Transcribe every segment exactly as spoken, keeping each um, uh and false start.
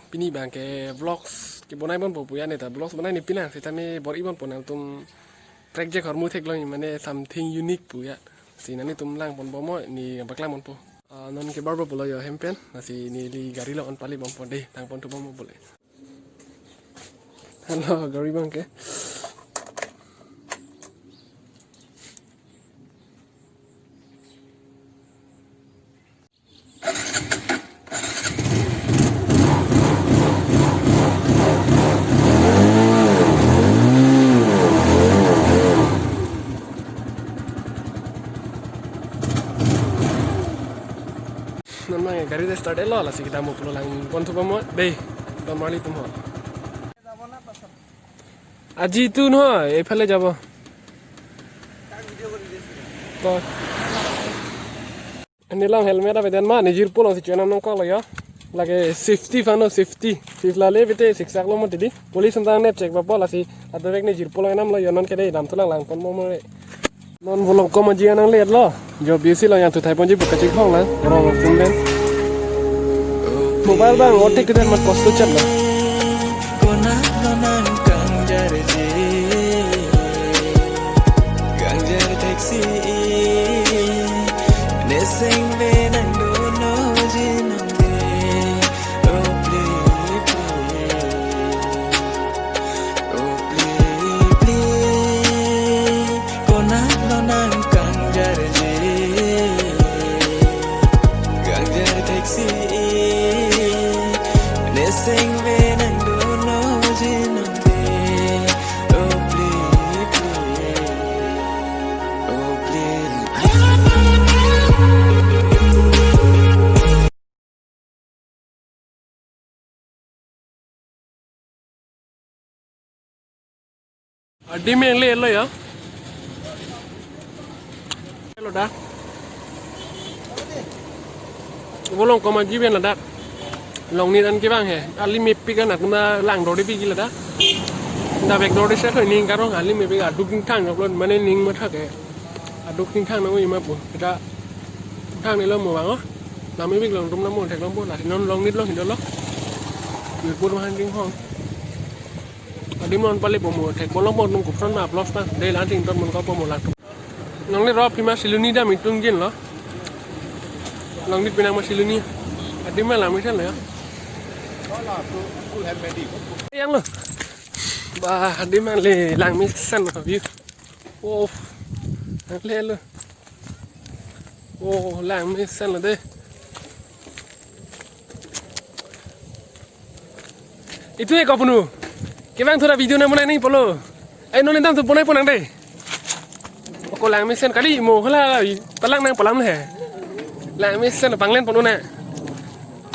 Pini abang ke vlogs kebonai ponpo pu ya, ne ta vlogs bonai ni pilang sitame bor-i ponpo, nangtum track je hormu theklong, mane something unique pu ya. Si nanglitum lang ponbom mo, ne paklang ponpo. Ah, non ke barbo pulo yo hem pen, lasi neli gari along on pali bompo dei, lang ponthu bompo bole. Halo, gari abang ke. Non abang gari de start-etlo, lasi kedam pulo, lang ponthu bompo dei, don marli atum ho. আজি এইটো নহয়, এইফালে যাব। ক। Neli along helmet avedet ma, nejirpo alongsi chenam nangkoklo yo. Lake safety aphan lo, safety. Safety lale bete siksak lo mo tidi. Police anta ne check bapo, lasi adirect nejirpo along enamlo yo, non ke dei, damthu lang, lang ponbom mo re. Non Volongkom Aji nangle-etlo. Jo B C lo, yang tu thai ponji buka chik hong lang. Rong kum den. Mobile abang otik den mat kostu chat lo. Konat lo nangkangjarje, kangjar theksi, neseng ve nangdono jinam de. Oh, pli, pli. Oh, pli, pli. Konat lo nangkangjarje, kangjar theksi, neseng ve nangdono jinam de. Oh, pli, pli. Oh, pli. Adim nangle-etlo ya. Hello da. Volongkom Aji pen ladak. Longnit an kevang he. Alim mepik an atum ta lang dorde pik ladak. Dak bek dorde se khoi ning karong, alim mepik, aduk ingthang lo, mane ning mathak he. Aduk ingthang nang oi ma pu. Kita thang ni lo mo bang o. Lam mepik along atum nang mo theklongpo, lasi non Longnit along hidolo. Yurpur mahan ding hong. Adim non pali po mo thek, bolong po nung kupson ma vlogs ta. Dei lang ting ton mon ko po mo lang. Longnit rop pima Siloni dam itung jin lo. Longnit pinang ma Siloni. Adim ma lang mesen lo ya. Yang lo. Ba, adim nangle lang mesen lo view. Oh, nangle-etlo. Oh, lang mesen lo dei. Itu e kopunu. Kevang thura video nang bonai nangpo lo. Ai non damthu bonai pon nang dei. Ako lang mesen kali mo hala palang nang palam le. Lang mesen panglen pon una.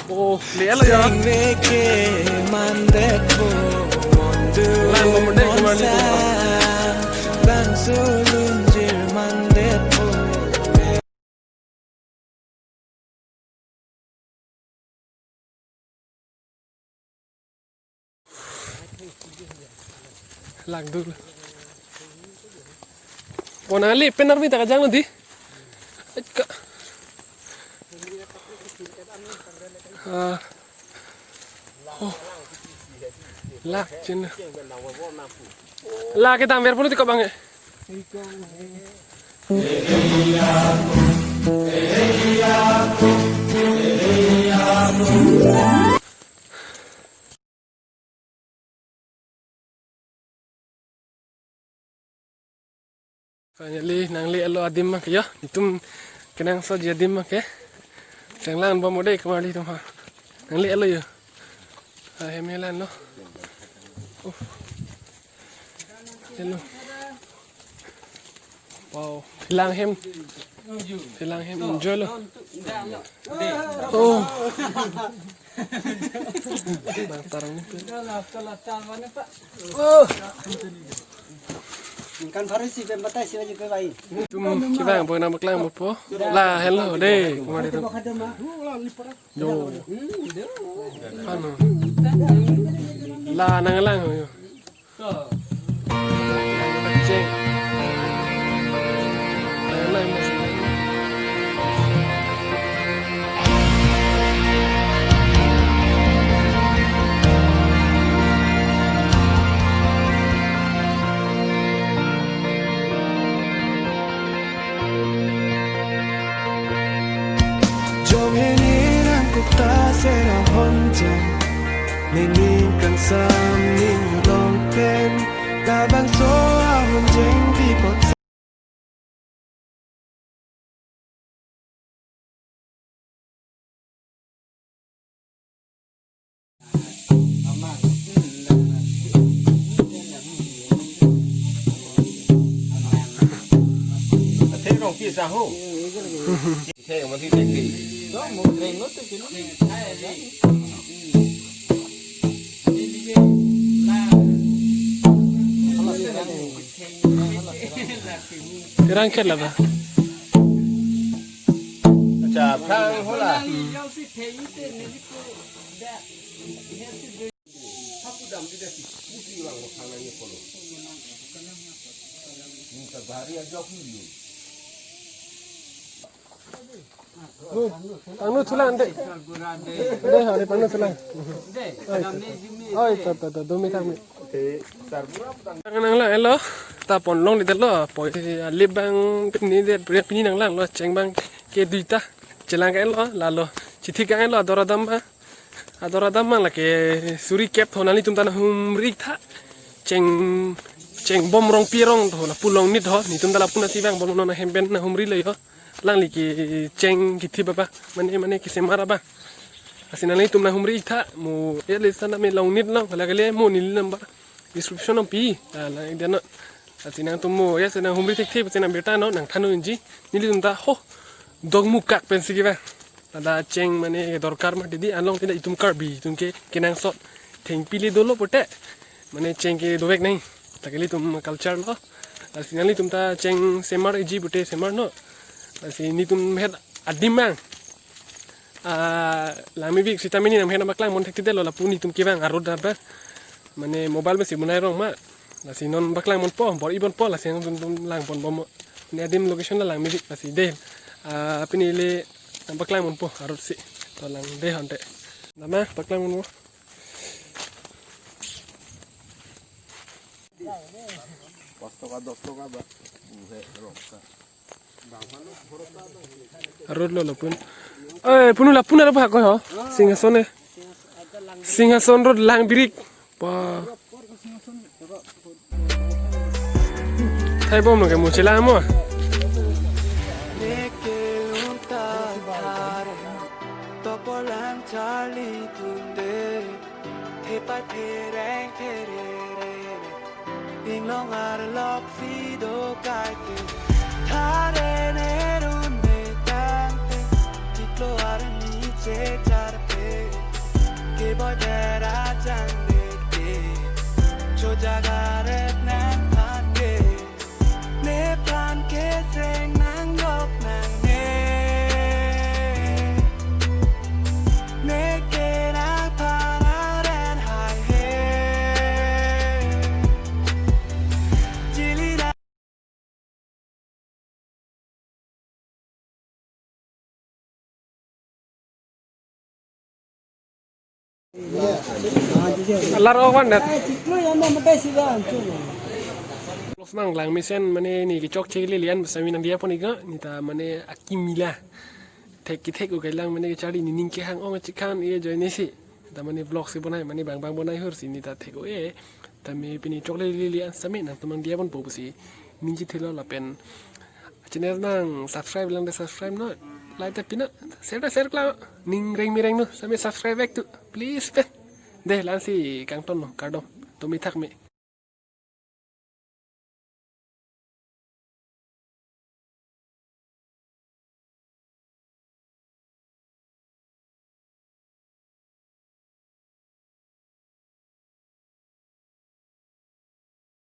Oh, le-etlo ya. Seng ve ke mandet po, mondu lang mo dei, kemali tu. Bangso lunjir mandet po. Lang dul. Pon ale pen arvi ta kajang lo dei. Ka. Ah. Oh. Lak chin. La kedam ver pulo ti ko bang e. Finally, nangle-etlo adim abang ke ya. Itum kenangsoji adim abang ke. Chenglang bom mo dei kemali atum ha. Nangle-etlo ya. Ha, hem helan lo. Oh. Hello. Wow, phelang hem. Phelang hem, enjoy lo. Oh. Bang tarang ni. Oh. Kan baru si pembatas si lagi ke baik. Tum kibang boy nama kelang mo po. La, hello dei. Kemali atum. Yo. Ano? La nanglang yo. Cek. Nanglang mas. Sera honjang, nening kangsam ning along pen, labangso ahonjang di pot. Athe rong pi sa ho. Athe rong pi sa ho. Terang ke laba. Acha, phang hola. Pangno thulang de. De, hari pangno thulang. Oi, ta, ta, ta, domi thang mi. Nang lang elo, ta pon longle detlo, poi alip abang pini det, pini nang langlo, cheng abang ke duita, chelang ke elo, lalo, chithi ke elo, ador adam abang. Ador adam abang lake suri kep tho nanglitum ta nanghumri tha. Cheng, cheng bom rong pi rong tho lapu longnit ho. Netum ta lapu nasi abang bom non ahem pen nanghumri le ho. Alangli kecheng kethip abang. Mane, mane kesemar abang. Lasi nanglitum nanghumri tha. Mo ya le sana me longnit long. Kala kale mo neli number description nangpi. Ah, la dia no. Lasi nangtum mo ya sana humri thekthe, lasi nang birta no, nangthan unji. Nelitum ta ho. Dongmukak pensi ke abang. Ada cheng mane dorkar mati di, along tidak itum Karbi, itum ke kenangsot. Thengpi le dolo pote. Mane cheng ke dovek nai. Ta ke ilitum culture lo. Lasi nanglitum ta cheng semar eji pote semar no. Lasi netum het adim abang. Ah, langmepik seta mini nang het nang paklang pon thekthe detlo lapu netum kevang arut abang. Mane mobile mesi bonai rong ma. Lasi non paklang ponpo, bor-i ponpo, lasi nangtum, tum lang ponbom. Ne adim location la langmepik lasi de. Ah, pini le nang paklang ponpo, arut si. To lang de honte. Nama paklang ponpo. Pas toka, dos toka ba. Buhe roksa. Arut lo lapun. Eh, punu lapun arut apa koi ho? Singhason eh. Singhason road Langbirik. Wah. Thai bom lo ke mo chelang mo. Neke lunta thare, topolang charli tunde, thepa thereng therere, inglong arlok si do kaike, thare nerun metangte, iklo arni che charpe, ke boy dera jang neke, cho jaga rep nang phan ke. Nephan keseng nang yok nang ne. Neke nang phan aren hai he. Chili na. Alar owan dat. Los nang lang mesen mane ne kechokche lele an sami nang dia pon ikna ne ta mane akimi la. Thek kethek o kailang mane kecharli nening kehang ong chikhan e joine si. Ta mane vlog si bonai mane bang bang bonai hur si ne ta thek o e. Ta me pini chokle lele an sami nangtum nang dia ponpo pusi ningje thelo lapen channel nang subscribe lang de subscribe no, like ta pina, share ta share kla, ning reng mi reng no, sami subscribe back to, please pen. De, la-an si kangton no, kardom, to mithak me.